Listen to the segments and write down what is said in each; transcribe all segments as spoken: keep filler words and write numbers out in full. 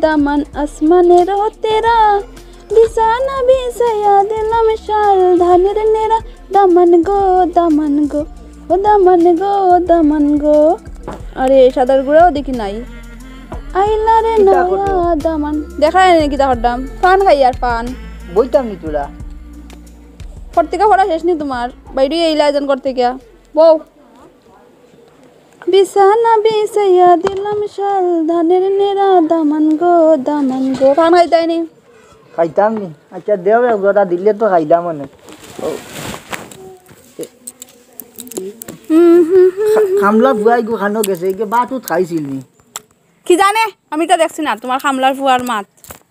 দামান আসমানের তেরা, বিছানা বিছাইয়া দিলাম শাল, ধানের নেড়া দামান গো, দামান গো, ও দামান গো, দামান গো। আরে, সাদার গুড়াও দেখি নাই। আইলা রে কিতা নয়া করলো? দামান। দেখা যায় না কিতা করতাম। পান খাই আর পান। বইতাম নি তোরা। পড়তে পড়া শেষ নি তোমার? বাইরে এইলা আয়োজন করতে গিয়া। বউ। বিছানা বিছাইয়া দিলাম শাল, ধানের নেড়া দামান গো, দামান গো। পান খাইতায় নি? খাইতাম নি। আচ্ছা, দেও এক জোড়া দিলে তো খাইলাম অনে। ও। হুম, হুম, হুম। খা-, খামলা বুয়াই গো খানো গেছে, এই যে বাতুত খাইছিল নি? কি জানে, আমি তো দেখছি না তোমার খামলার ফুয়ার মাত।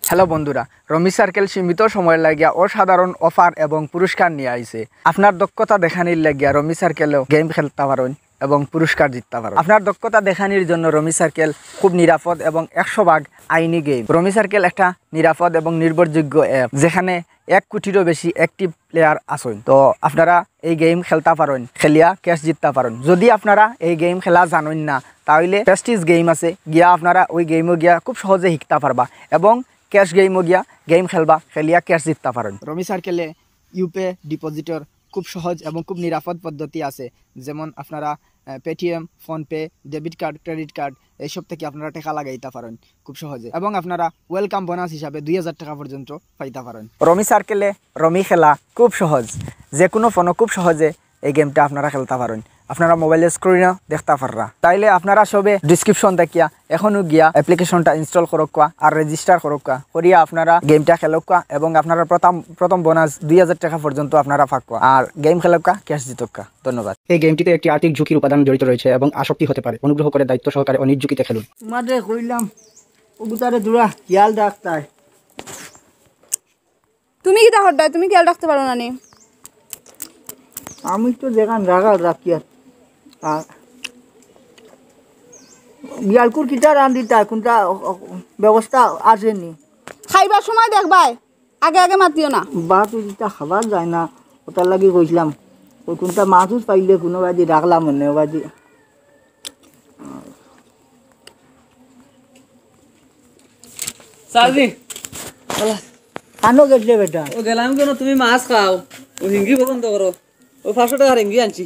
হ্যালো বন্ধুরা, রমি সার্কেল সীমিত সময়ের লাগিয়া অসাধারণ অফার এবং পুরস্কার নিয়ে আইছে। আপনার দক্ষতা দেখানির লাগিয়া রমি সার্কেলও গেম খেলতা পারইন এবং পুরস্কার জিততা পারইন। আপনার দক্ষতা দেখানির জন্য রমি সার্কেল খুব নিরাপদ এবং একশো ভাগ আইনি গেম। রমি সার্কেল একটা নিরাপদ এবং নির্ভরযোগ্য অ্যাপ, যেখানে এক কোটিরও বেশি অ্যাক্টিভ প্লেয়ার আছইন। তো আপনারা এই গেম খেলতা পারইন, খেলিয়া ক্যাশ জিততা পারইন। যদি আপনারা এই গেম খেলা জানইন না, তাইলে প্রেস্টিজ গেম আছে, গিয়া আপনারা ওই গেমও গিয়া খুব সহজে শিখতা পারবা এবং ক্যাশ গেমও গিয়া গেম খেলবা, খেলিয়া ক্যাশ জিততা পারইন। রমি সার্কেলে ইউপে ডিপোজিটর খুব সহজ এবং খুব নিরাপদ পদ্ধতি আছে, যেমন আপনারা, আহ, Paytm, PhonePe, debit card, credit card এইসব থেকে আপনারা টাকা লাগাইতা পারইন খুব সহজে এবং আপনারা ওয়েলকাম বোনাস হিসাবে দুই হাজার টাকা পর্যন্ত পাইতা পারইন। রমি সার্কেলে রমি খেলা খুব সহজ, যে কোনো ফোনও খুব সহজে এই গেমটা আপনারা খেলতা পারইন। আপনারা মোবাইলের স্ক্রিনও দেখতা পাররা। তাইলে আপনারা সবে ডেসক্রিপশন দেখিয়া এখনো গিয়া অ্যাপ্লিকেশনটা ইনস্টল করউক্কা আর রেজিস্টার করউক্কা, করিয়া আপনারা গেমটা খেলউক্কা এবং আপনারা প্রথম, প্রথম বোনাস দুই হাজার টাকা পর্যন্ত আপনারা পাউক্কা। আর গেম খেলউক্কা, ক্যাশ জিতউক্কা। ধন্যবাদ। এই গেমটিতে একটি আর্থিক ঝুঁকির উপাদান জড়িত রয়েছে এবং আসক্তি হতে পারে। অনুগ্রহ করে দায়িত্ব সহকারে ও নিজ ঝুঁকিতে খেলুন। তোমারে কইলাম, ওগুতারে দুরা খেয়াল রাখতায়। তুমি কিতা করতায়? তুমি খেয়াল রাখতে পারো না নি? আমি তো যেখান রাখাল রাখি আর, আর বিয়ালকুর কিতা রান্ধিতা, কোনটা অ-, অ-, ব্যবস্থা আছে নি? খাইবার সময় দেখবায়, আগে আগে মাতিও না। বা তুই যেটা খাবার যায় না, ওটার লাগি কইছিলাম, ওই কোনটা মাছ উছ পাইলে কোনো বাজি রাখলাম মনে বাজি। চাচি, কানো গেছিলে বেটা? ও গেলাম কেনে, তুমি মাছ খাও, ও হিঙ্গি পছন্দ করো, ও পাঁচশো টাকার হিঙ্গি আনছি,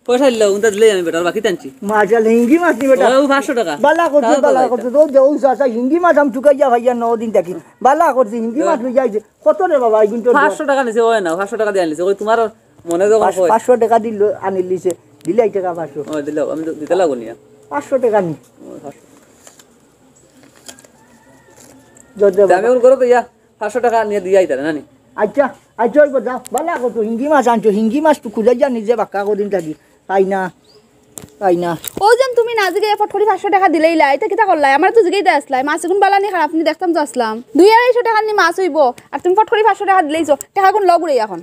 পয়সা দিলাও, উনটা দিলেই আমি বেটার বাকিতে আনছি। মাশাআল্লাহ, হিঙ্গি মাছ নি বেটা? ও, ও পাঁচশো টাকা। বালা করছো, তাও তো বালা যাইতাম। করছো, তো দেও চাচা, হিঙ্গি মাছ আমি চুকাইয়া ভাইয়া ন দিন থাকি। বালা করছি, হিঙ্গি মাছ লইয়া আইছে। কত রে বাবা, এই গুণটা? পাঁচশো টাকা নিছে, ওই না, পাঁচশো টাকা দিয়া আনলিছে, ওই তোমার মনে যখন পাঁচ-, কয়। পাঁচশো টাকা দিল, আনিলিছে, দিলে এই টাকা পাঁচশো। ও, দিলাও, আমি তো দিতে লাগবো নিয়া। পাঁচশো টাকা নি। ও, পাঁচশো। জয় জয় তে আমি বাবা। এখন করো তো ইয়া, পাঁচশো টাকা নিয়া দিয়া আইতারে, না নি? আচ্ছা, আচ্ছা, ওই যাও, বালা করছো, হিঙ্গি মাছ আনছো, হিঙ্গি মাছ তো খুলে যা নিজে বাক্কা কদিন থাকি, তাই না, তাই না। ও যেন তুমি না জিগে ফট করি পাঁচশো টাকা দিলাইলা, ইটা কিতা করলায়? আমারে তো জিগাইতা আছলায়, মাছ এগুন বালা নি খারাপ নি দেখতাম তো আছলাম। দুই আড়াইশো টাকা নি মাছ অইবো, আর তুমি ফট করি পাঁচশো টাকা দিলাইছো, টাকাগুন লও ঘুরে এখন।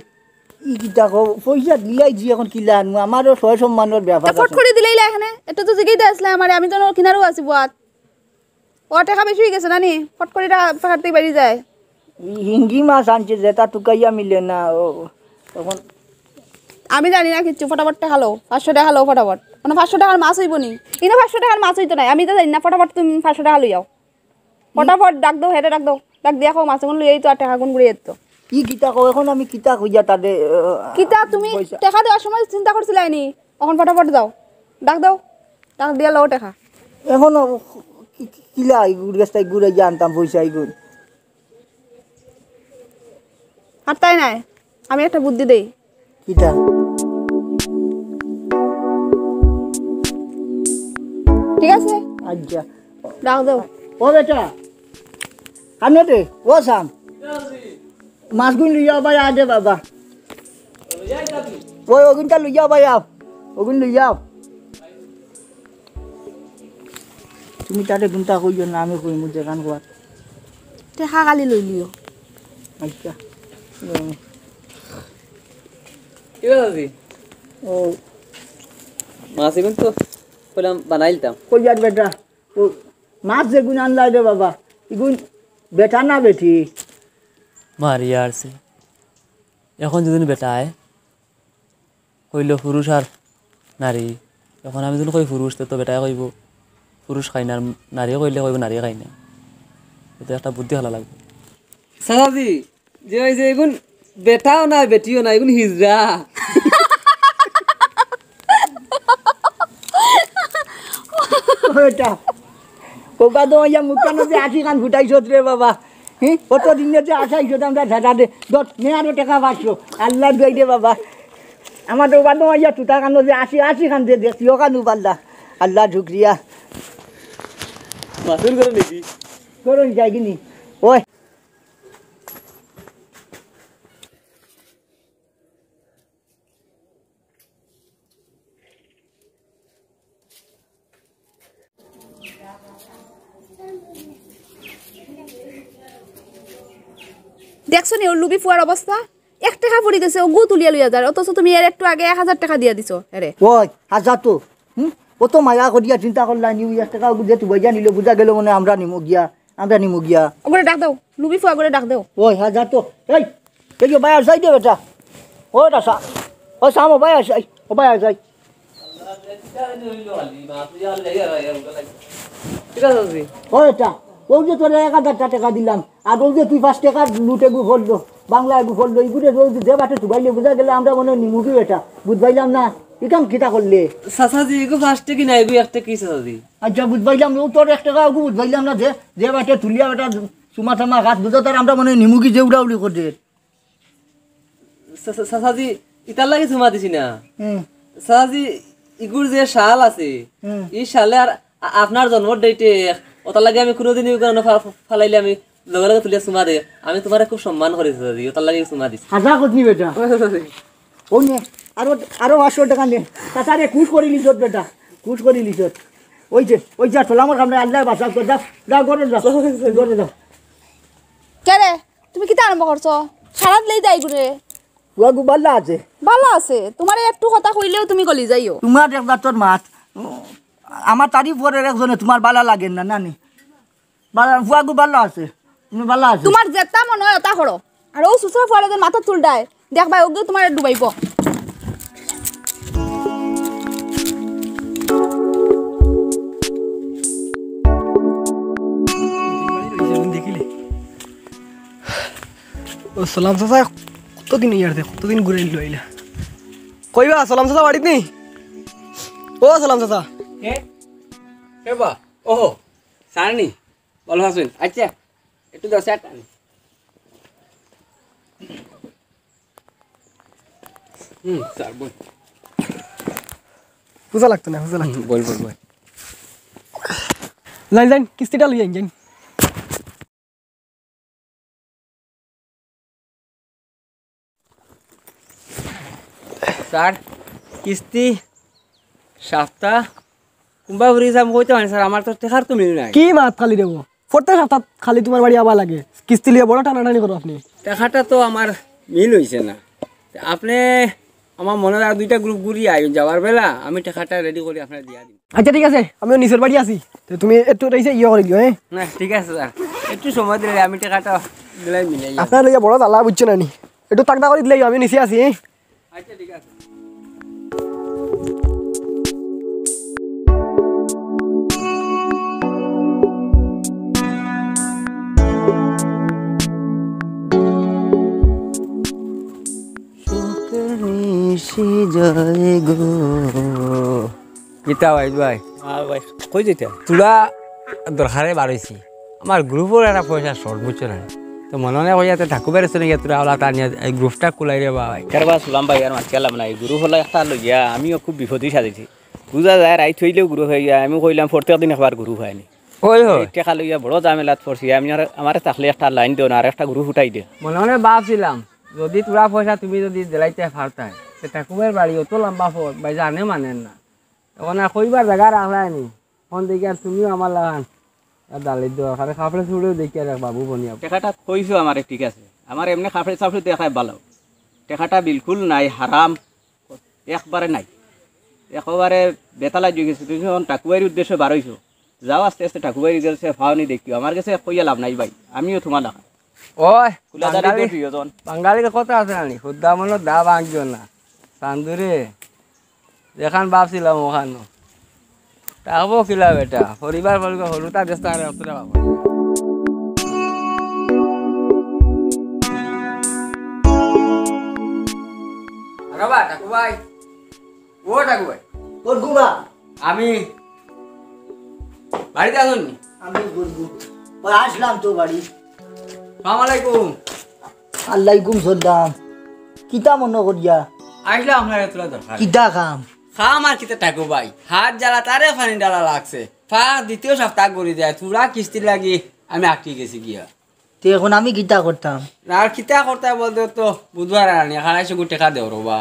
ই কিতা কও, পয়সা দিলাইছি, এখন কিলা আনমু? আমারও সয় সম্মানর ব্যাপার তে ফট আছে। করি দিলাইলা এখানে, ইটা তো জিগাইতা আছলায় আমারে, আমি তো কিনারও আছি বুয়াত। ও, টাকা বেশি অই গেছে না নি? ফট করি টাকা পকেট থাকি বাড়ি যায়। ই হিঙ্গি মাছ আনছে, যেটা তুকাইয়া মিলে না, ও, তখন আমি জানি না কিচ্ছু, ফটাফট টাকা লও, পাঁচশো টাকা লও ফটাফট। মানে পাঁচশো টাকার মাছ অইবো নি? ইনো পাঁচশো টাকার মাছ অইতো নায়, আমি তো জানি না, ফটাফট তুমি পাঁচশো টাকা লই আও। ফটাফট ডাক দেও, হেরে ডাক দেও, ডাক দিয়া কও মাছ এগুন লই আইতো আর টাকাগুন ঘুরে আইতো। ই কিতা কও, এখন আমি কিতা কইয়া তারে, আহ, কিতা তুমি পয়সা টাকা দেওয়ার সময় চিন্তা করছিলায় নি? এখন ফটাফট যাও, ডাক দেও, ডাক দিয়া লও টাকা। এখন ও কি, কি, কিলা ইগুর গেছ থাকি ঘুরে গিয়া আনতাম পয়সা ইগুর। আর তাই নায়, আমি একটা বুদ্ধি দেই। কিতা? ঠিক আছে? আচ্ছা। ডাক দেও। ও বেটা, কানো দে, ও সাম। মাছগুন লইয়া ভাই আ দে বাবা। ওই ওগুনটা লইয়া ভাই আও। ওগুন লইয়া আও। তুমি তারে গুনতা কইও না, আমি কইমু যেখান কওয়ার। টেকা খালি লইলিও। আচ্ছা। ও। কি কথা দি? ও। মাছ এগুন তো কইলাম বানাইলতাম। কই যার বেটা? ও, মাছ যেগুন আনলাই রে বাবা, ইগুন বেটা না বেটি? মারিয়া আরছে। এখন যদি বেটায় কইলো পুরুষ আর নারী, এখন আমি যদি কই পুরুষ, তে তো বেটায় কইবো পুরুষ খাই না, আর নারীয়ে কইলে কইবো নারী খাই না। তো একটা বুদ্ধি হালা লাগবে। চাচাজি, যে ওই যে এগুন বেটাও না, বেটিও না, এগুন হিজড়া। ওটা। ওবা তো ইয়া মুখখানো যে আশি খান ফুটাইছত রে বাবা। হ্যাঁ? কত দিনে যে আশা ইছত আমরা দাদা দে। দশ, নে আরো টেকা পাঁচশো। আল্লাহ দোয়াই দে বাবা। আমার তো ওবা তো ইয়া তুতা কানো যে আশি, আশি খান দে দে। তুইও কানু পাল্লা। আল্লাহ শুক্রিয়া। মাসুল করে নাকি? করুন যাই কিনি। ওই। দেখছো নি ওর লুবি ফুয়ার অবস্থা? এক টেকা পড়ি গেছে, ওগু তুলিয়া লইয়া যার, অথচ তুমি এর একটু আগে এক হাজার টেকা দিয়া দিছো এরে। ওই, হাজার তো, হুম? অত মায়া করিয়া চিন্তা করলা নি, ওই এক টেকা ওগু যে তুবাইয়া নিল, বুঝা গেল মনে আমরা নিমু গিয়া, আমরা নিমু গিয়া। ওগরে ডাক দেও, লুবি ফুয়া ওগরে ডাক দেও। ওই, হাজার তো, এই, এই যে বায়া যাই দে বেটা। ও দাসা, ও সাম, ও বায়া যাই, ও বায়া যাই। ঠিক আছে, চাচি। ও এটা, ও যে তোরে এক হাজার টেকা দিলাম, আর ও যে তুই পাঁচ টেকার লুটে গু ফললো, বাংলা গু ফললো, ইগুরে ও যে, যে বাটে তুবাইলে বুঝা গেলে আমরা মনে হয় নিমুখী বেটা, বুঝবাইলাম না, ইখান কিতা করলে? চাচাজি, এগু পাঁচ টেকি না, এগু এক টেকি চাচাজি। আচ্ছা, বুঝবাইলাম, ও তোর এক টেকা ওগু বুঝবাইলাম না, যে, যে বাটে তুলিয়া বেটা চুমা চামা গাছ বুঝো, তার আমরা মনে হয় নিমুখী যে উড়াউড়ি করে। চা-, চা-, চাচাজি, ইতার লাগি চুমা দিছি না। হুম। চাচাজি, ইগুর যে শাল আছে, হুম। ই শালে আর আ-, আপনার জন্মর ডেটে, ওটার লাগি আমি কোনোদিন ইগুর না ফা-, ফা-, ফালাইলে আমি লগে লগে তুলিয়া চুমা দেই। আমি তোমারে খুব সম্মান করি চাচাজি, ওটার লাগি চুমা দিছি। হাজা কতনি বেটা? ও চাচাজি। ও নে, আরো, আরো পাঁচশো টেকা নে। চাচারে খুশ করি লিছত বেটা, খুশ করি লিছত। ওই যে, ওই যা, সালামর কামড়ে আল্লাহ বাঁচাও, যা, যা, ঘরে যা, ঘরে যা। কে রে? তুমি কিতা আরম্ভ করছো? সারা দিলেই যাই ঘুরে। ফুয়া গু বালা আছে। বালা আছে। তোমারে একটু কথা কইলেও তুমি গলি যাইও। তোমার এক জাতর মাত। আমার তারিফ করের একজনে, তোমার বালা লাগে না, নানি? বালা, ফুয়া গু বালা আছে। তুমি বালা আছে। তোমার যেটা মনে হয় ওটা করো। আর ও সুসরা ফুয়ারে যে মাথা তুলটায়, দেখবায় ওগু তোমারে ডুবাইবো। দেখিলে। ও সালাম চাচা, কতদিন ইয়ার দে, কতদিন ঘুরে এলো আইলা। কইবা সালাম চাচা বাড়িত নি? ও সালাম চাচা। কে? কে বা? ওহো, সারনি। ভালো আছেন? আচ্ছা, একটু দাও, স্যার। হুম, স্যার, বল। বুঝা লাগতো না, বুঝা লাগতো না। হুম, বল, বল, বল। যাইন, যাইন, কিস্তিটা লই আইন, যাইন। স্যার, কিস্তি সাপ্তা কুম্বা ফুরি যাম কইতে পারি স্যার, আমার তো টেকার তো মিল নাই। কি মাত খালি দেবো? প্রত্যেক সপ্তাহ খালি তোমার বাড়ি আবার লাগে। কিস্তি লিয়ে বড় টানাটানি করো আপনি। টেকাটা তো আমার মিল হইছে না। তে আপনি আমার মনে হয় আর দুইটা গ্রুপ ঘুরি আই, যাওয়ার বেলা আমি টেকাটা রেডি করি আপনার দিয়া দিন। আচ্ছা ঠিক আছে, আমিও নিচের বাড়ি আছি। তো তুমি একটু রইছে ইয়ে করে দিও, হ্যাঁ? না, ঠিক আছে স্যার, একটু সময় দিলে আমি টেকাটা দিলাই মিলাই যাবো। আপনার লইয়া বড় জ্বালা বুঝছো না নি? একটু তাকদা করে দিলে আমি নিচে আছি, হ্যাঁ? আচ্ছা, ঠিক আছে। সুখ মিশি যায় গো। কিতা ভাই, ভাই? হ্যাঁ ভাই, কই যাইতা? তোরা দরকারে বার হইছি। আমার গ্রুপর একটা পয়সা শর্ট, বুঝছো না? তো মনে মনে কইয়া তে ঠাকুর বাইরে চলে গিয়া তোরা ওলা তা নিয়া এই গ্রুপটা খুলাই রে বা ভাই। কেরে বা সালাম ভাই, আর মাতলাম না, এই গ্রুপ ওলা একটা লইয়া আমিও খুব বিপদে সাজাইছি। বুঝা যায় রাইত হইলেও গ্রুপ হয়ে যায়। আমি কইলাম প্রত্যেক দিন একবার গ্রুপ হয়নি। ওই হয়। এই টেকা লইয়া বড় ঝামেলাত পড়ছি। আমি আর আমারে থাকলে একটা লাইন দেও না, আর একটা গ্রুপ উঠাই দে। মনে মনে ভাবছিলাম, যদি তোরা পয়সা তুমি যদি দিলাইতে পারতায়, তে ঠাকুরের বাড়ি অত লম্বা পথ, ভাই জানে মানেন না। এখন আর কইবার জায়গা রাখলায় নি। এখন দেখি আর তুমিও আমার লাগান। আর দালির দরকারে কাপড়ে চুড়েও দেখি আর এক বাবু বনিয়া। টেকাটা কইছো আমারে, ঠিক আছে। আমার এমনি কাপড়ে চাপড়ে দেখায় ভালো। টেকাটা বিলকুল নাই, হারাম। একবারে নাই। একেবারে বেতালা হয়ে গেছে। তুমি যখন ঠাকুরবাড়ির উদ্দেশ্যে বার হইছো, যাও আস্তে আস্তে ঠাকুরবাড়ির গেছে, পাওনি দেখিও। আমার গেছে কইয়া লাভ নাই ভাই, আমিও তোমার লাখান। ওই, কুলাদারি তো বাঙালি, দুইজন। বাঙালির কথা আছে নানি? হুদ্দা মনো দা ভাঙিও না। চান্দুরে, যেখান ভাবছিলাম ওখানো। থাকবো কিলা বেটা? পরিবার বর্গ হলুতা দেশ তার অতটা বাবা। বাবা, টাকু ভাই। ও টাকু ভাই। করবো বা? আমি বাড়িত আছইন নি? আমি করবো। ওই আসলাম তো বাড়ি। সালাম আলাইকুম। আলাইকুম সালাম। কিতা মনো করিয়া? আইলাম আপনার এতলা দরকার। কিতা কাম? কাম আর কিতা টাকু ভাই? হাত জ্বালা তারে পানি ঢালা লাগছে। ফাঁক দ্বিতীয় সপ্তাহ করি যায়। থুড়া কিস্তির লাগি আমি আটকি গেছি গিয়া। তে এখন আমি কিতা করতাম? আর কিতা করতাম বলতে তো বুধবার আনি আড়াইশো কোটি টেকা দেও রে বা।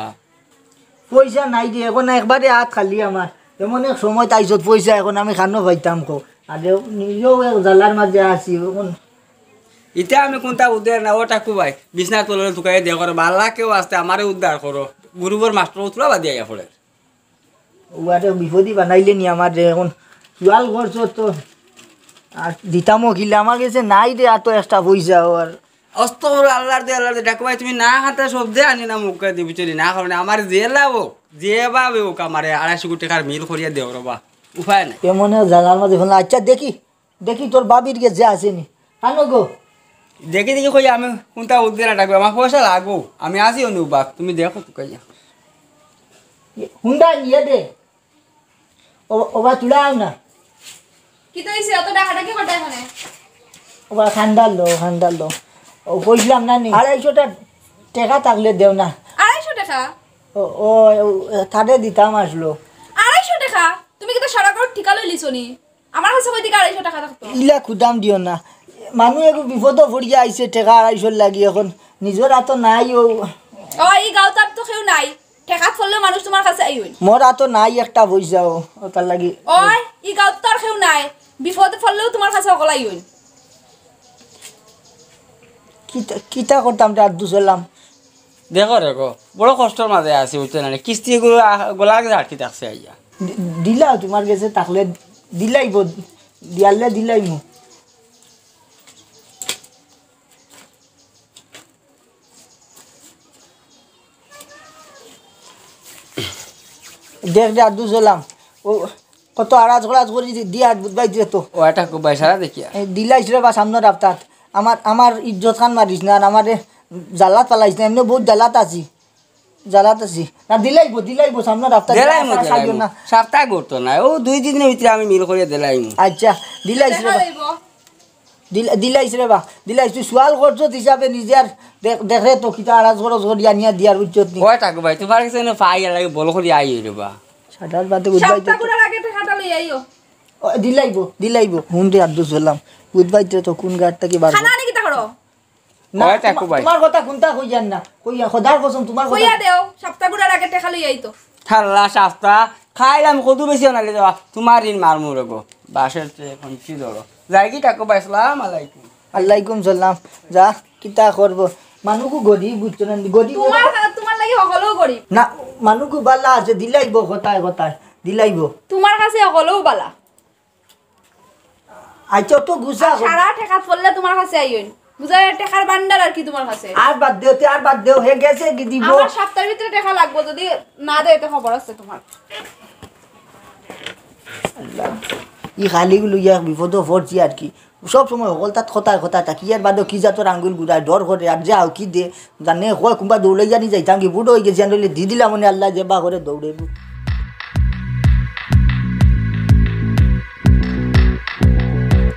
পয়সা নাই রে, এখন একবারে হাত খালি আমার। এমন এক সময় তাইছত পয়সা এখন আমি খানো পাইতাম কো। আর নিজেও এক জ্বালার মাঝে আছি এখন। ইতা আমি কোনটা উদ্ধার না, ও টাকু ভাই, বিছনা তলে তুকাই দে করো, বালা কেউ আসতে আমারে উদ্ধার করো। গুরুবর মাস্টার উতলা বাদিয়া ইয়া পড়ে। ওয়ারে বিপদি বানাইলে নি আমার রে, এখন জুয়াল করছো তো। আর দিতামও কিলা, আমার গেছে নাই রে, এত এক্সট্রা পয়সা। আর অস্ত করে আল্লাহর দে, আল্লাহর দে, ডাকো ভাই, তুমি না খাতে সব দে আনি না মুখে দি বিচারি না কারণে আমার যে লাভ হোক, যে ভাবে হোক, আমারে আড়াইশো কোটি টাকার মিল করিয়া দেও রে বা, উপায় নাই। এমন জাগার মাঝে ফেললাম। আচ্ছা, দেখি, দেখি তোর বাবির গেছে আছে নি। আনো গো। দেখি দেখি কই আমি কোনটা উদ্ধার ডাকবে, আমার পয়সা লাগবো, আমি আসি অনুবাদ, তুমি দেখো তো কইয়া। হুন্ডা নিয়ে দে। ও, ওবা তুলাও না। কিতা অইছে? অত ডাকাডাকি করতা এখানে? ওবা খান্দার লো, খান্দার লো। ও কইছিলাম না নি? আড়াইশোটা টেকা থাকলে দেও না। আড়াইশো টেকা? ও, ও, ও, তারে দিতাম আসলো। আড়াইশো টেকা? তুমি কিতা সারা ঘর ঠিকা লইলিছো নি? আমার কাছে কই দিকে আড়াইশো টেকা থাকতো? ইলা খুদাম দিও না। মানু একটু বিপদো পড়িয়া আইছে টেকা আড়াইশোর লাগি, এখন নিজর আতো নাই ও। ও, ই গাঁওত আর তো কেউ নাই। টেকাত পড়লেও মানুষ তোমার কাছে আইবো। মোর আতো নাই একটা পয়সাও, ওটার লাগি। ওই, ই গাঁওত তো আর কেউ নাই। বিপদে পড়লেও তোমার কাছে অকল আইবো। কিতা, কিতা করতাম রে আব্দুল সালাম? দেখো রে গো, বড় কষ্টর মাঝে আছি, বুঝছো না? কিস্তি গুলো আ-, গলা আগে আটকি থাকছে আইয়া। দি-, দিলাও তোমার গেছে থাকলে দিলাইবো, দিয়ালে দিলাইমু। দেখ দে আব্দুল সালাম, ও কত আড়াজ খড়াজ করি দি-, দিয়া বুঝবাই দিলে তো। ও এটা খুব ভাই সারা দেখিয়া। এই দিলাইস রে বা সামনে রাস্তাত। আমার, আমার ইজ্জত খান মারিস না, আর আমারে জ্বালাত ফালাইস না, এমনি বহুত জ্বালাত আছি। জ্বালাত আছি। না, দিলাইবো, দিলাইবো, সামনে রাস্তা দিলাইমু, সারা খাইও দিলাইমু। না। সপ্তাহ করতো না, ও দুই দিনের ভিতরে আমি মিল করিয়া দিলাইমু। আচ্ছা, দিলাইস রে বা। দেখা লইবো। দিলা-, দিলাইস রে বা, দিলাইস। তুই সুয়াল করছত হিসাবে নিজে আর দেখ-, দেখরে তো কিতা আড়াজ খরচ করি আনিয়া দিয়ার উচিত নি। ওই টাকু ভাই, তোমার কাছে এনে পাই আর লাগে বল করি আই রে বা। সাদার বাদে উঠবাই তো। সপ্তাহ গুড়ার আগে টেকাটা লই আইও। ও, দিলাইবো, দিলাইবো। হুন দে আব্দুল সালাম, উঠবাই তো কোন গাড় থাকি বার খানা কর। আনি কিতা করো? না, ওই টাকু তোমা-, ভাই। তোমার কথা কোনটা কইয়ার না। কইয়া, খোদার কসম, তোমার কথা কইয়া দেও, সপ্তাহ গুড়ার আগে টেকা লই আইতো। থাল্লা সপ্তাহ, খাইলাম কদু বেশি অনালে দেওয়া। তোমার ঋণ মার মুরগো। বাসের চেয়ে এখন কি ধরো? যাই কি টাকু ভাই, আসসালাম আলাইকুম। আলাইকুম সালাম। যা, কিতা করবো? মানুকু গরিব, বুঝছো না? গরিব তোমার, তোমার লাগি হকলেও গরিব। না, মানুকু বালা আছে, দিলাইবো, কথায় কথায়, দিলাইবো। তোমার কাছে হকলেও বালা। আচ্ছা, তো গুছা আর কর। সারা টেকাত পড়লে তোমার কাছে আইন। বুঝা যায়, টেকার ভান্ডার আর কি তোমার কাছে। আর বাদ দেও, তে আর বাদ দেও, হে গেছে কি দিব? আমার সপ্তাহের ভিতরে টেকা লাগবো, যদি না দেয়, তো খবর আছে তোমার। আল্লাহ, ই খালিগুলো ইয়া বিপদো পড়ছি আর কি। সব সময় হকল তাত কথায় কথায় থাকি, এর বাদেও কি জাতর আঙ্গুল ঘুরায়, ডর করে, আর যাও কি দে, জানে কয় কুম্বা দৌড়াইয়া নি যাইতাম কি, বুড়ো অই গেছি, আর নইলে দি দিলাম মানে আল্লাহ যে বা করে দৌড়াইব।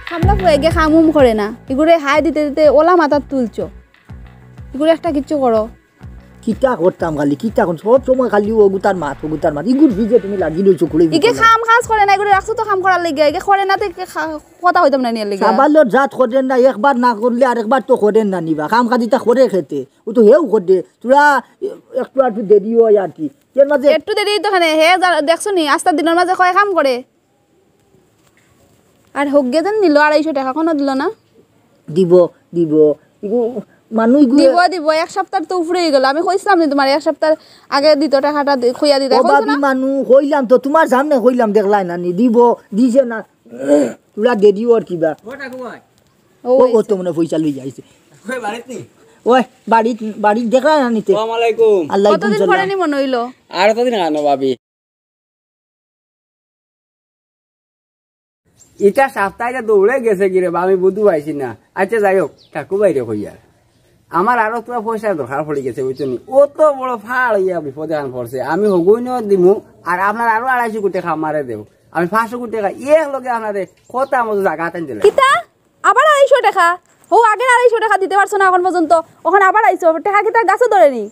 খামলা ফুয়াইগে খাম উম করে না, ইগুরে হাই দিতে দিতে ওলা মাথাত তুলছো, ইগুরে একটা কিচ্ছু করো। কিতা করতাম খালি, কিতা কর, সব সময় খালি ও গুতার মাত, ও গুতার মাত, ইগুর ভিজে তুমি লাগি রইছো খুলে ইগে খাম কাজ করে না, ইগুরে রাখছো তো খাম করার লাগি, ইগে করে না তো ইগে খা-, কথা হইতাম না নিয়ে লেগে। সাবালর জাত করেন না, একবার না করলে আরেকবার তো করেন না নিবা, খাম কাজ ইতা করে খেতে। ও তো হেউ করে, তোরা একটু আধটু দেরি হয় আর কি। এর মাঝে একটু দেরি তো কেনে, হে যা-, দেখছো নি, আস্তা দিনর মাঝে কয় কাম করে। আর হগ্গে যেন নিল আড়াইশো টেকা, কোনো দিল না। দিব, দিব। ইগু মানু ইগু দিব, দিব, এক সপ্তাহ তো উপরে হয়ে গেল। আমি কইছিলাম নি তোমার এক সপ্তাহ আগে দিত টেকাটা দি-, কইয়া দিত, ও কইছো ভাবি না? মানু কইলাম তো, তোমার সামনে কইলাম, দেখলাই না নি, দিব, দিছে না। তোরা দেরি ওর কিবা। ও ও, ও তো মনে হয় পয়সা লই যাইছে। ওই বাড়িত নি? ওই বাড়িত, বাড়িত দেখলা না নিতে? আসসালামু আলাইকুম। আলাইকুম কতদিন পরে সালাম। নি মনে হইলো? আর কতদিন আনো ভাবি? ইটা সপ্তাহে দৌড়ে গেছে কি রে বা, আমি বুঝতে পারছি না। আচ্ছা যাই হোক, ঠাকু বাইরে কইয়ার। আমার আরো থুড়া পয়সার দরকার পড়ি গেছে, বুঝছো নি? অত বড় ফাড় অইয়া বিপদ এখান পড়ছে, আমি হগুইন দিমু, আর আপনার আরো আড়াইশো কোটি টেকা আমারে দেও। আমি পাঁচশো কোটি টেকা এক লগে আপনারে কথা মতো জাগা আতাইন দিলাম। কিতা? আবার আড়াইশো টেকা? হউ, আগের আড়াইশো টেকা দিতে পারছো না এখন পর্যন্ত, অখন আবার আইছো? টেকা কিতা গাছে ধরে নি?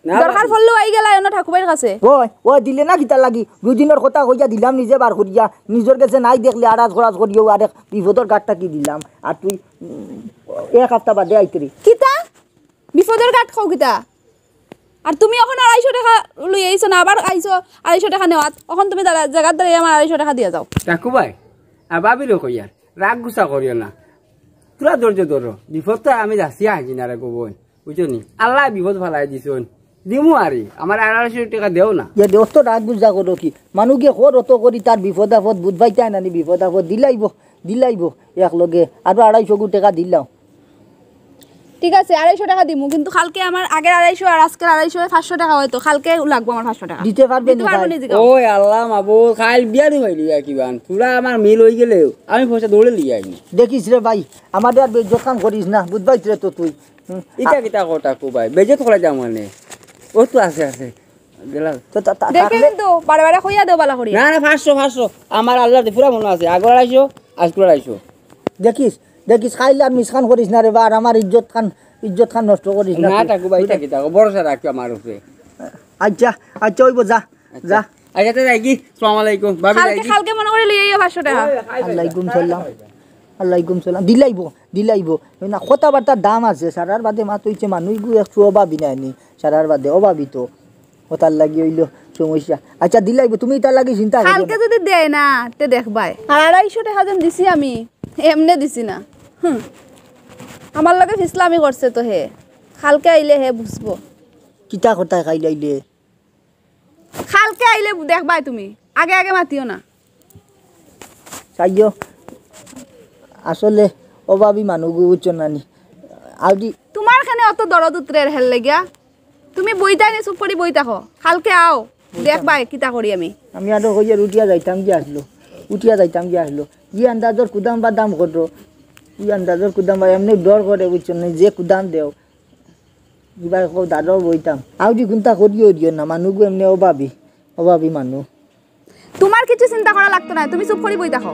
না, দরকার পড়লে আই গেলা অন্য ঠাকুরবাড়ির কাছে। ওই, ওই দিলে না কিতা লাগি? দুই দিনর কথা কইয়া দিলাম, নিজে বার করিয়া, নিজর গেছে নাই দেখলে আড়াজ খরাজ করিও, আরেক বিপদর গাঁটটা কি দিলাম? আর তুই, উম, এক হাপ্তা বাদে আইতে রে। কিতা? বিপদর গাঁট কও কিতা? আর তুমি অখন আড়াইশো টেকা লই আইছো না, আবার আইছো আড়াইশো টেকা নেওয়াত, অখন তুমি দাঁড়া, জাগাত দাঁড়াই আমার আড়াইশো টেকা দিয়া যাও। ঠাকুরবাই, আর ভাবিরে কইয়ার, রাগ গুসা করিও না, থুড়া ধৈর্য ধরো, বিপদ তো আমি যাচ্ছি আনছি না রে গো বইন। বুঝছো নি? আল্লায় বিপদ ফালাই দিছইন। দিমু আরি, আমার আড়াইশো টেকা দেও না। ইয়া দে, অত রাগ গুজা করো কি? মানু গিয়ে কর অত করি তার বিপদ আপদ, বুঝ পাইতায় না নি বিপদ আপদ, দিলাইবো, দিলাইবো এক লগে, আরো আড়াইশো গু টেকা দিলাও। ঠিক আছে, আড়াইশো টেকা দিমু, কিন্তু কালকে আমার আগের আড়াইশো আর আজকের আড়াইশো, পাঁচশো টেকা অয়তো, কালকে লাগবো আমার পাঁচশো টেকা। দিতে পারবে দিতে নি পারবো ভাই? নি জিগাও। ওই আল্লাহ মাবুদ, কাইল বিয়ানি হইলি আর কি বান। থুড়া আমার মিল হই গেলেও আমি পয়সা দৌড়ে লিয়ে আইনি। দেখিস রে ভাই, আমারে আর বেইজ্জত খান করিস না, বুঝ পাইস রে তো তুই। হুম। ইটা কিতা কথা কো ভাই? বেইজ্জত করা যাও মানে? ও তো আছে, আছে। গেলাম। তো তা, তা, দেখে থাকলে কিন্তু বারে বারে কইয়া দেও বালা করি। না, না, পাঁচশো, পাঁচশো। আমার আল্লাহর পুরা মনে আছে। আগর আড়াইশো, আজকুর আড়াইশো। দেখিস, দেখিস, খাইলে আর মিসখান করিস না রে বা, আর আমার ইজ্জত খান, ইজ্জত খান নষ্ট করিস না না, তুই। ঠাকুর ভাই, বুঝলি? থাকি, থাকো, ভরসা রাখো আমার উপরে। আচ্ছা, আচ্ছা, ওই যা, আচ্ছা। যা। আচ্ছা, তো যাই কি? সালাম আলাইকুম। ভাবি, যাই কালকে, কি? কালকে মনে করে লইয়া আইও পাঁচশো টেকা। ওই, খাই, খাই, আলাইকুম খাই, সালাম। খাই, খাই। আলাইকুম সালাম। দিলাইবো, দিলাইবো। ওই না, কথাবার্তার দাম আছে। সারার বাদে মাত হইছে মানুষ গু একটু অভাবী নায়নি। সারার বাদে অভাবী তো। ওটার লাগি হইলো সমস্যা। আচ্ছা, দিলাইবো, তুমি ইটার লাগি চিন্তা করো কালকে না। যদি দেয় না, তে দেখবায়। আর আড়াইশো টেকা যেন দিছি আমি, এমনে দিছি না। হুম। আমার লগে ফিসলামি করছে তো হে। কালকে আইলে হে বুঝবো। কিতা কথায় খাইলাইলে? কালকে আইলে দেখবায় তুমি, আগে আগে মাতিও না। চাইও, আসলে অভাবী মানুষ গো, বুঝছো না নি? আউদি তোমার কেনে অত দরদ উতরের হেল লাগিয়া? তুমি বইতায় নি, চুপ করি বই থাকো। কালকে আও, দেখবায় কিতা করি আমি। আমি আরো কইয়ার উঠিয়া যাইতাম কি আসলো, উঠিয়া যাইতাম কি আসলো। ই আন্দাজর কুদাম বা দাম করো, ই আন্দাজর কুদাম বা এমনে ডর করে, বুঝছো না, যে কুদাম দেও। ইবার কও দাদা বইতাম। আউরি কুন্তা করিও দিও না, মানু গো এমনে অভাবী, অভাবী মানু। তোমার কিছু চিন্তা করা লাগতো না, তুমি চুপ করি বই থাকো।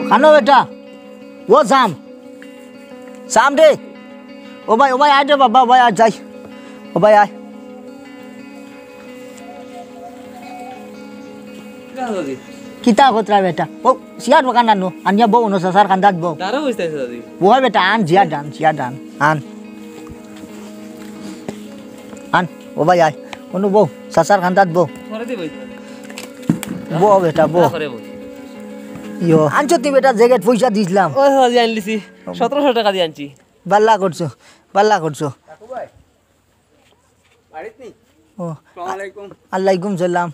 খানো বেটা, ও সাম, সাম রে। ও ভাই, ও ভাই, আয় রে বাবা, ও ভাই, আয়, যাই। ও ভাই, আয়। কিতা কথা বেটা? ও, সিয়ার বাগান আনো, আনিয়া বউ, অনো চাচার কান্দাত বউ। দাঁড়া বসতে আছে দাদি। বয় বেটা, আন, জিয়া ডান, জিয়া ডান, আন। আন, ও ভাই, আয়। অনো বউ, চাচার কান্দাত বউ। ধরে দি বই। বউ বেটা, বউ। ধরে বই। ইয়ো, আনছো তুই বেটা, জ্যাকেট পয়সা দিছিলাম। ওই, ওই, আনলিছি। সতেরোশো টাকা দিয়া আনছি। বালা করছো, বালা করছো। কাকু ভাই, বাড়িত নি? ও, আসসালামু আলাইকুম। আলাইকুম সালাম।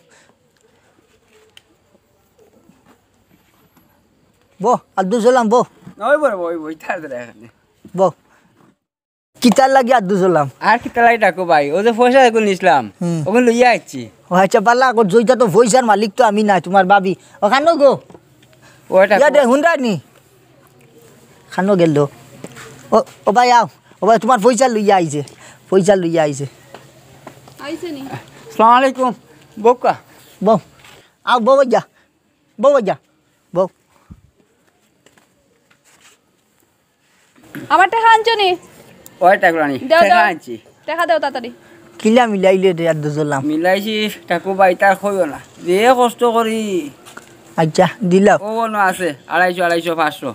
বো, আব্দুল সালাম, বো। ওই বড়, ওই, ওই, তার ধরে এখানে। বো। কিতার লাগি আব্দুল সালাম? আর কিতার লাগি ডাকো ভাই? ও যে পয়সা এগুলো নিছিলাম, হুম। ওগুলো লইয়া আইছি। ও আচ্ছা, বালা করছো, ইটা তো পয়সার মালিক তো আমি না, তোমার ভাবি। ও খানো গো। ও, এটা ইয়া দে, হুনরা নি? খানো গেল। ও, ও ভাই, আও। ও ভাই, তোমার পয়সা লইয়া আইছে। পয়সা লইয়া আইছে। আইছে নি? আসসালামু আলাইকুম। বউক্কা। বউ। আও, বউ যা। বউ যা। বউ। আমার টেকা আনছো নি? ওই টেকা আনি। দেও, টেকা দেও। আনছি। টেকা দেও তাড়াতাড়ি। কিলা মিলাইলে রে আর দুজলাম? মিলাইছি, ঠাকু ভাই, তার কইও না। যে কষ্ট করি। আচ্ছা, দিলাও। ও, অনো আছে, আড়াইশো, আড়াইশো, পাঁচশো।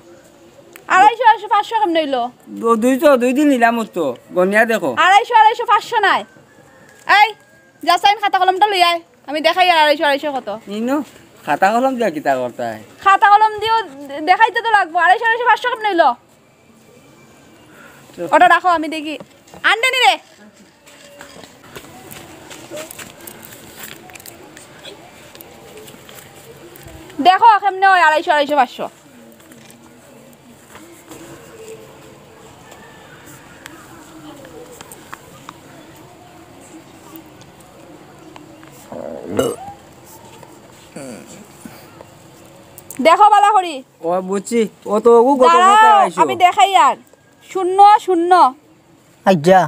আড়াইশো, আড়াইশো, পাঁচশো কেমনে অইলো? দু-, দুই তো, দুই দিন নিলাম তো, গনিয়া দেখো। আড়াইশো, আড়াইশো, পাঁচশো নায়। এই, যা চাইন খাতা কলমটা লই আয়। আমি দেখাই আর আড়াইশো, আড়াইশো কত। ইনো, খাতা কলম দিয়া কিতা করতায়? খাতা কলম দিও দে-, দেখাইতে তো লাগবো। আড়াইশো, আড়াইশো, পাঁচশো কেমনে অইলো? তো ওটা রাখো, আমি দেখি। আনতে নি রে। দেখো, কেমনে অয় আড়াইশো, আড়াইশো, পাঁচশো। দেখো ভালা করি। ও বুঝছি, ও তো ওগু কত দাঁড়াও, কথা আইছো। আমি দেখাই আর। শূন্য, শূন্য। আচ্ছা,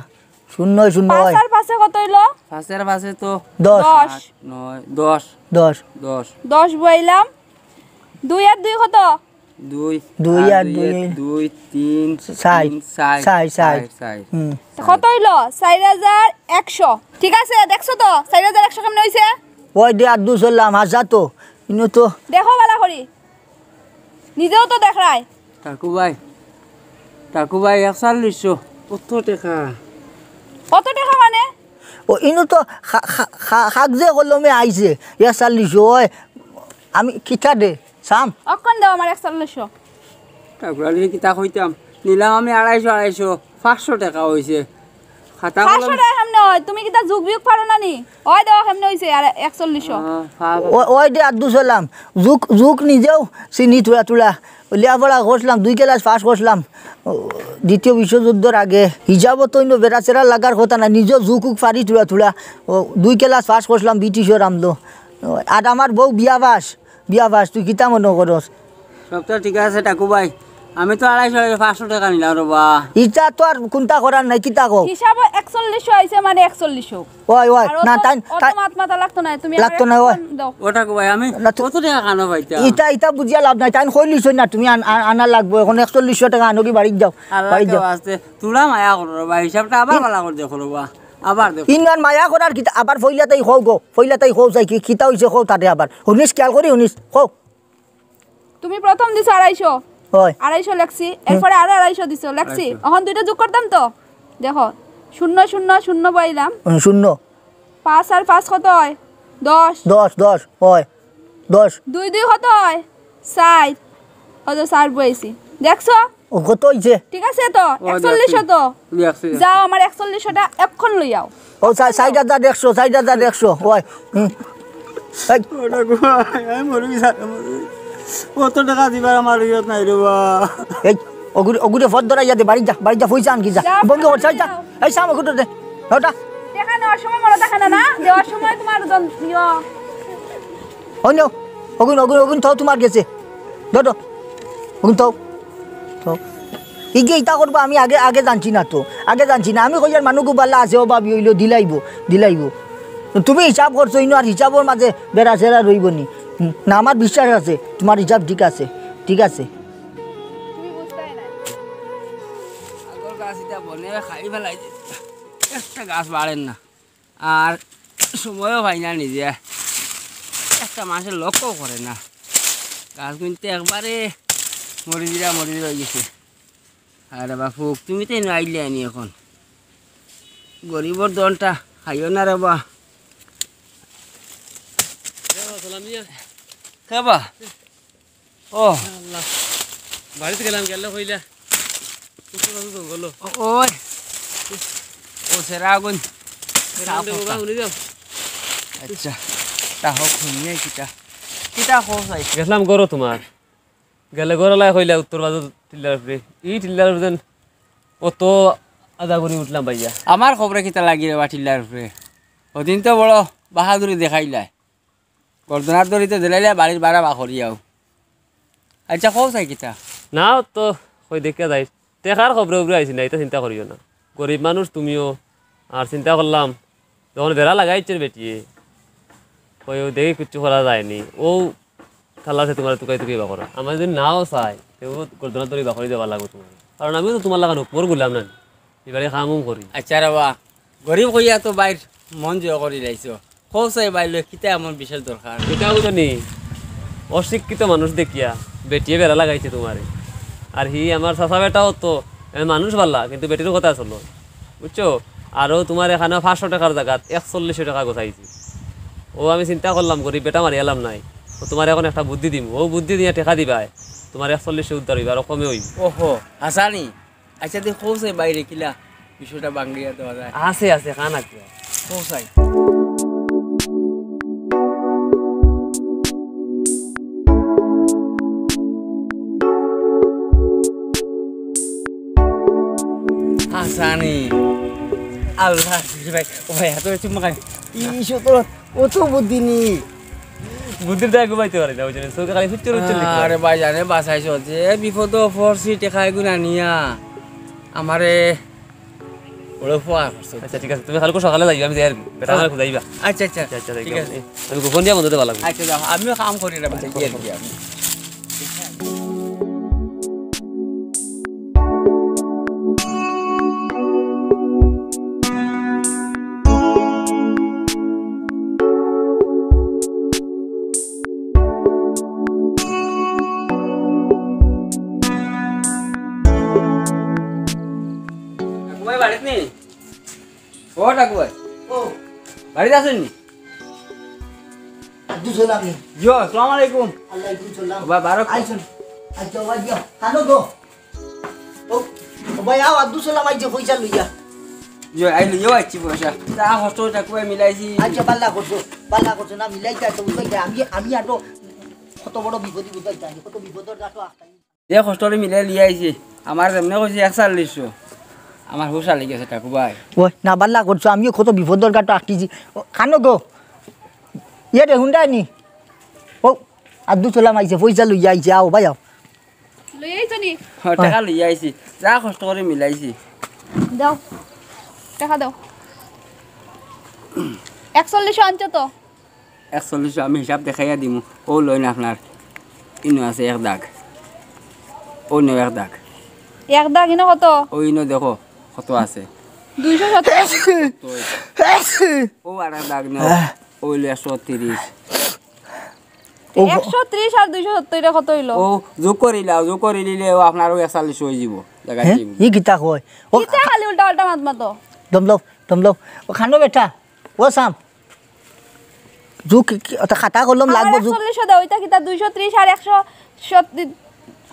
শূন্য, শূন্য পাঁচ হয়। আর পাঁচে কত অইলো? পাঁচ আর পাঁচে তো দশ। দশ। আট, নয়, দশ। দশ। দশ। দশ বইলাম। দুই আর দুই কত? দুই। দুই আর আর দুই দুই। দুই, তিন, চাইর। তিন, চাইর। চাইর, চাইর। চাইর, চাইর। হুম। তো কত অইলো? চাইর হাজার একশো। ঠিক আছে, দেখছো তো? চাইর হাজার একশো কেমনে অইছে? ওই দে আর দুই চললাম, হাজার তো। ইনো তো দেখো ভালা করি। নিজেও তো দেখরায়। টাকু ভাই, টাকু ভাই, একচল্লিশশো। কত টেকা? কত টেকা মানে? ও, ইনো তো খা-, খা-, খা-, কাগজে কলমে আইছে, একচল্লিশশো। ওই, আমি কিতা দে, চাম? অখন দেও আমার একচল্লিশশো। টাকু ভাই, কিতা কইতাম? নিলাম আমি আড়াইশো, আড়াইশো, পাঁচশো টেকা অইছে। খাতা পাঁচশো কলম। টেকা কেমনে অয়? তুমি কিতা যুগ বিয়োগ পারো না নি? ওই দেও কেমনে অইছে আর একচল্লিশশো। আহ, পা-, পা-, ও-, ওই দে আর দুই চললাম। যুগ, যুগ নিজেও চিনি থুড়া থুড়া। লেখাপড়া করছিলাম, দুই ক্লাস পাস করছিলাম। ও, দ্বিতীয় বিশ্বযুদ্ধর আগে। হিসাবো তো ইনো বেড়াচেরা লাগার কথা না, নিজেও যুগ উগ পারি থুড়া থুড়া। ও, দুই ক্লাস পাস করছিলাম ব্রিটিশর আমলো। ও, আর আমার বউ বিয়া পাস, বিয়া পাস, তুই কিতা মনো করস? সবটা ঠিক আছে টাকু ভাই, আমি তো আড়াইশো, আড়াইশো, পাঁচশো টেকা নিলাম রে বা। ইটা তো আর কুন্তা করার নাই, কিতা কও? হিসাবো একচল্লিশশো আইছে মানে একচল্লিশশো। ওই, ওই, আর না, অত, তাই, অত তাই মাত মাতা লাগতো না, তুমি লাগতো আমার না, ওই। ফোন দাও। ও টাকু ভাই, আমি না, তু-, কত টেকা কানো পাইতাম? ইটা, ইটা বুঝিয়া লাভ নাই, তাই কইলিছো না, তুমি আন-, আন-, আনা লাগবো, অখন একচল্লিশশো টেকা আনো কি বাড়িত যাও, আল্লাহ বাড়িত যাও। আল্লাহর ওয়াস্তে, তুলা মায়া করো রে ভাই, হিসাবটা আবার ভালা করি দেখো রে বা, আবার দেখো। ইমান মায়া করার কিতা, আবার ফইলা তাই কও গো, ফইলা তাই কও চাই কি, কিতা অইছে কও তারে আবার, হুনিস খেয়াল করি হুনিস, কও। তুমি প্রথম দিছো আড়াইশো। হয়। আড়াইশো লেখছি, হুম। এরপরে আরো আড়াইশো দিছো, লেখছি। আড়াইশো। অখন দুইটা যোগ করতাম তো। দেখো, শূন্য, শূন্য, শূন্য বইলাম। হুম, শূন্য। পাঁচ আর পাঁচ কত অয়? দশ। দশ, দশ, হয়। দশ। দুই, দুই কত অয়? চাইর। অত চাইর বইছি। দেখছো? ও কত অইছে? ঠিক আছে তো? ও, একচল্লিশশো তো? দেখছি, দেখছি। যাও, আমার একচল্লিশশো টা অখন লই আও। ও, চা-, চাইর হাজার একশো, চাইর হাজার একশো, ওই, হুম। এই। ওটা গো, আমি মরি গেছি, আমি মরি গেছি। অত টেকা দিবার আমার ইয়ত নাই রে বা। এই, ওগুরে, ওগুরে ফদ ধরাইয়া দে, বাড়িত যা, বাড়িত যা, পয়সা আনগি যা। যা, বন্ধ কর, চাই যা। এই, সাম, ওগুরে দে। ওটা। টেকা নেওয়ার সময় মনে থাকে না, না? দেওয়ার সময় তোমার জন-, ইয়ো। অইন, অগুন, অগুন, অগুন, থও তোমার গেছে। ধরো। অগুন থও। থও। ইগে ইতা করবা, আমি আগে, আগে জানছি না তো। আগে জানছি না। আমি কইয়ার মানুষ খুব ভালা আছে, অভাবী অইলো, দিলাইবো, দিলাইবো। তুমি হিসাব করছো, ইনো আর হিসাবর মাঝে বেড়াছেড়া রইবো নি। হুম, না, আমার বিশ্বাস আছে, তোমার হিসাব ঠিক আছে, ঠিক আছে। তুমি বুঝতায় না। আগর গাছ ইটা বনে খাই ফেলাই দে। একটা গাছ বাড়ের না। আর সময়ও পাই না নিজে, একটা মানষে লক্ষ্যও করে না। গাছগুইন তো একবারে মরিজিরা মরিজিরা অইগেছে। আরে বাপু, তুমি তো এনে আইলে আনি অখন। গরিবর ধনটা খাইও না রে বা। কে বা? ও। আল্লাহ। বাড়িত গেলাম, গেলে কইলা। উত্তর বাজু জঙ্গল। ও, ওই। ও, সেরা আগুন। সেরা আগুন দেবো বা, হুনি যাও। আচ্ছা। তা হোক, হুনিয়া কিতা? কিতা হোক চাই? গেছলাম ঘরো তোমার। গেলে ঘরো লাই কইলা উত্তর বাজু টিল্লার উপরে। ই টিল্লার উপরে যেন অত আদা করি উঠলাম ভাইয়া। আমার খবরে কিতা লাগি রে বা টিল্লার উপরে? ওদিন তো বড় বাহাদুরি দেখাইলায়। গর্দনার দড়িতে দিলাইলে বাড়ির বারা বা করিয়াও। আচ্ছা, কও চাই কিতা? না, তো কই দেখিয়া যাই। টেকার খবরে উবরে আইছি না, ইতা চিন্তা করিও না। গরিব মানুষ তুমিও, আর চিন্তা করলাম, যখন বেড়া লাগাইছে বেটিয়ে, কই ও দেখি কিচ্ছু করা যায়নি। ও থালা আছে তোমার তুকাই তুকাই বা করা। আমার যদি নাও চাই, তেও গর্দনার দড়ি বা করি দেওয়া লাগবো তোমার। কারণ আমিও তো তোমার লাখান হুকমর গুলাম না। এবারে কাম উম করি। আচ্ছা রে বা, গরিব কইয়া তো বাইর মন জয় করি লাইছো। কও চাই বাইর লই কিতা এমন বিশেষ দরকার? কিতা বুঝো নি? অশিক্ষিত মানুষ দেখিয়া বেটিয়ে বেড়া লাগাইছে তোমারে। আর হি আমার চাচা বেটাও তো, এ, মানুষ ভালা, কিন্তু বেটির কথা চলো। বুঝছো? আরও তোমার এখানে পাঁচশো টেকার জাগাত একচল্লিশশো টেকা গোছাইছি। ও আমি চিন্তা করলাম, গরিব বেটা মারি এলাম নাই। ও তোমার এখন একটা বুদ্ধি দিমু। ও বুদ্ধি দিয়া টেকা দিবায়, তোমার একচল্লিশশো উদ্ধার অইবো, আরো কমে অইবো। ওহো, হাছানি। আচ্ছা, দে কও চাই বাইরে কিলা বিষয়টা বাঙ্গিয়া দেওয়া যায়। আছে, আছে, কান আছে। কও চাই। হাছানি। আল্লাহ, ভাই, ও ভাই, এত চুম্মা খাই। ই শত, অত বুদ্ধি নি। বুদ্ধির দায় ঘুমাইতে পারি না, ওই জন্য চোখে খালি ফুচ্চর ফুচ্চর দেখি। আরে ভাইজানে বাঁচাইছো, যে বিপদো পড়ছি টেকা এগুন আনিয়া আমারে বড় উপকার করছো। আচ্ছা, ঠিক আছে, তুমি কালকে সকালে যাইবা, আমি যাই আর কি। বেটা আমার খুঁজাইবা। আচ্ছা, আচ্ছা, আচ্ছা, আচ্ছা, ঠিক আছে। আমি গোপন দিয়া বন্ধুতে ভালো লাগবে। আচ্ছা, যাও, আমিও কাম করি রে ভাই, এই আর কি আমি। ঠাকুভাই বাড়িত নি? ও ঠাকুভাই। ও। বাড়িত আছইন নি? আব্দুল সালাম নি? জি, আসসালামু আলাইকুম। ওয়ালাইকুম সালাম। বাবা, বারক। আইছইন। আচ্ছা, বাবা, দিও। কানো গো। ও, ও ভাই, আও, আব্দুল সালাম আইছে, পয়সা লইয়া। জি, আই লইয়া আইছি পয়সা। তা কষ্ট করে ঠাকুভাই মিলাইছি। আচ্ছা, বালা করছো, বালা করছো না, মিলাইতা তো, উপায় নাই। আমি, আমি আরো কত বড় বিপদে বুঝাই জানি, কত বিপদর গাটো আটকাই। যে কষ্ট করে মিলাই লইয়া আইছি, আমার যেমনে কইছি একচল্লিশশো, আমার হুশ আলি গেছে ঠাকুভাই। ওই, না বালা করছো, আমিও কত বিপদর গাটো আটকিছি। ও, কানো গো। ইয়ে রে, হুন্ডা নি? ও, আব্দুল সালাম আইছে, পয়সা লইয়া আইছে, আও ভাই আও। লই আইছো নি? হ, টেকা লইয়া আইছি, যা কষ্ট করে মিলাইছি। দাও, টেকা দাও। একচল্লিশশো আনছো তো? একচল্লিশশো আমি হিসাব দেখাইয়া দিমু। ও লইন আপনার, ইনো আছে এক দাগ, ও নেও এক দাগ। এক দাগ ইনো কত? ও ইনো দেখো কত আছে। দুইশো সত্তর। ও আর এক দাগ নেও, ও অইলো একশো তিরিশ। ও গ- একশো তিরিশ আর দুইশো সত্তর, ইটা কত অইলো? ও যোগ করিলাও, যোগ করিলিলে ও আপনার ও একচল্লিশশো অইযিবো, জাগা হে? দিবো। ই কিতা কয়? ও কিতা খালি উল্টা পাল্টা মাত মাতো? দমলও, দমলও। ও কানো বেটা, ও সাম। জু কি, কি, ওটা খাতা কলম আমার লাগবো, জু। একচল্লিশশো দেও, ইটা কিতা দুইশো তিরিশ আর একশো সত্তর,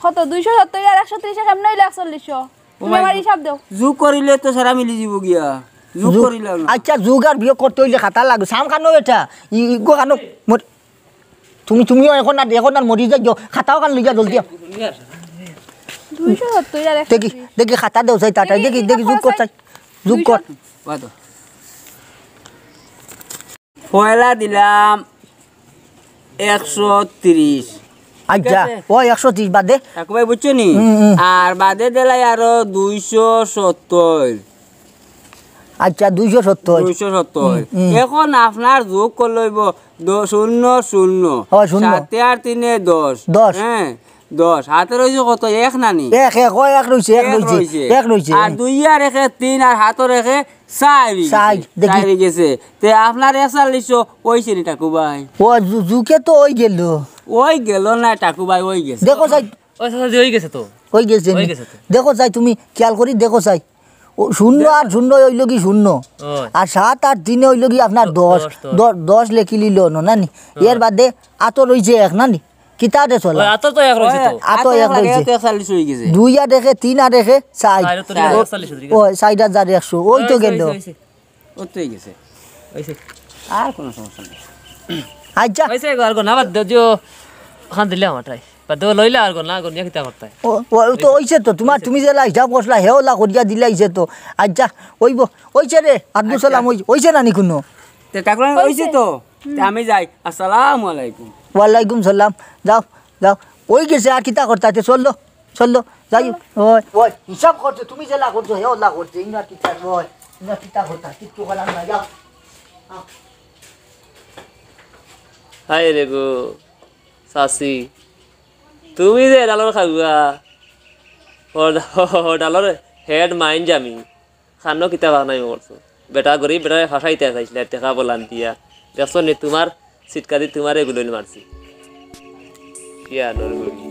কত? দুইশো সত্তর আর একশো তিরিশ আর সামনে অইলো একচল্লিশশো। ও তুমি মাই আমার গড। হিসাব দেও। যোগ করিলে তো সারা মিলি যিবো গিয়া। যোগ যোগ, করিলাও না। আচ্ছা, যোগ আর বিয়োগ করতে অইলে খাতা লাগবো। সাম কানো বেটা, ই, ই গো কানো, মোর তুমি, তুমিও এখন আর, এখন আর মরি যাই গো। খাতাও কান লইয়া জলদি আও। দুইশো সত্তর আর একশো দেখি, তিরিশ। দেখি খাতা দেও চাই, তাড়াতাড়ি দেখি, দেখি, দেখি, যোগ কর চাই। যোগ কর। দুইশো। পয়লা দিলাম একশো তিরিশ। আচ্ছা, ঠিক আছে। ও একশো তিরিশ বাদে। ঠাকুভাই বুঝছো নি? হুম, হুম। আর বাদে দিলাই আরো দুইশো সত্তর। আচ্ছা, দুইশো সত্তর। দুইশো সত্তর। হুম, হুম। এখন আপনার যোগ করলে অইবো দ-, শূন্য, শূন্য। ও, শূন্য। সাতে আর তিনে দশ। দশ। হ্যাঁ, দশ। হাতে রইছে কত? এক নানি? এক, এক, ও এক রইছে, এক এক রইছে, রইছে। এক রইছে, আর হ্যাঁ। দুই আর একে তিন আর হাতর একে চাইর অই গেছে। চাইর, দেখি। চাইর অই গেছে। তে আপনার একচল্লিশশো অইছে নি ঠাকুভাই? ও, জু-, জুকে তো অই গেল। অই গেল না ঠাকুভাই, অই গেছে। দেখো চাই। ও চাচা জি, অই গেছে তো। অই গেছে অই নি? গেছে তো। দেখো চাই, তুমি খেয়াল করি দেখো চাই। ও, শূন্য আর শূন্য অইলো কি শূন্য। অয়। আর সাত আর তিনে অইলো কি আপনার দ-, দশ, দশ, দশ। দ-, দশ লেখিলিলো না নি? অয়। এর বাদে আতো রইছে এক না নি? কিতা দে চলা? অয়, আতো তো এক রইছে তো। আতো আতো এক এক লাগে, রইছে। তো একচল্লিশ অই গেছে। দুই আর একে, তিন আর একে, চাইর। চাইর তো ও, একচল্লিশ অই গেছে। ও, চাইর হাজার একশো। অই তো অইছে, গেল। অইছে, অইছে। অত অই গেছে। অইছে। আর কোনো সমস্যা নাই। আচ্ছা। অইছে, আর গো না, বাদ দেও, দিও। খান দিলে আমার তাই। বাদ দেও, লইলা আর গো না, গো নিয়া কিতা করতায়? ও, ও, তো অইছে তো, তোমার, অইছে। তুমি যেলা হিসাব করছলা, হেওলা করিয়া দিলা অইছে তো। আচ্ছা, অইবো, অইছে রে, আব্দুল আচ্ছা। সালাম, অই-, অইছে না নি কোনো? তে ঠাকুরান অইছে। অইছে তো? হুম। তে আমি যাই। আসসালামু আলাইকুম। ওয়ালাইকুম সালাম। যাও, যাও। অই গেছে, আর কিতা করতায়? তে চলো। চলো, যাই। চলো। ওই, ওই, হিসাব করছো, তুমি যেলা করছো, হে ওলা করছে, ইনা কিতা, ওই, ইনা কিতা করতা, কিচ্ছু করার নাই, যাও। আহ। হায় রে গো, চাচি, তুমি যে ডালর খাওয়া, ও, ও ডালর head mind আমি। খানো কিতা বানাই করছো? বেটা গরিব বেটারে ফাঁসাইতে চাইছিলে, টেকা বলান দিয়া। দেখছো নি, তোমার সিটকাদি তোমারে গুলইল মারছি। কি আদর করি।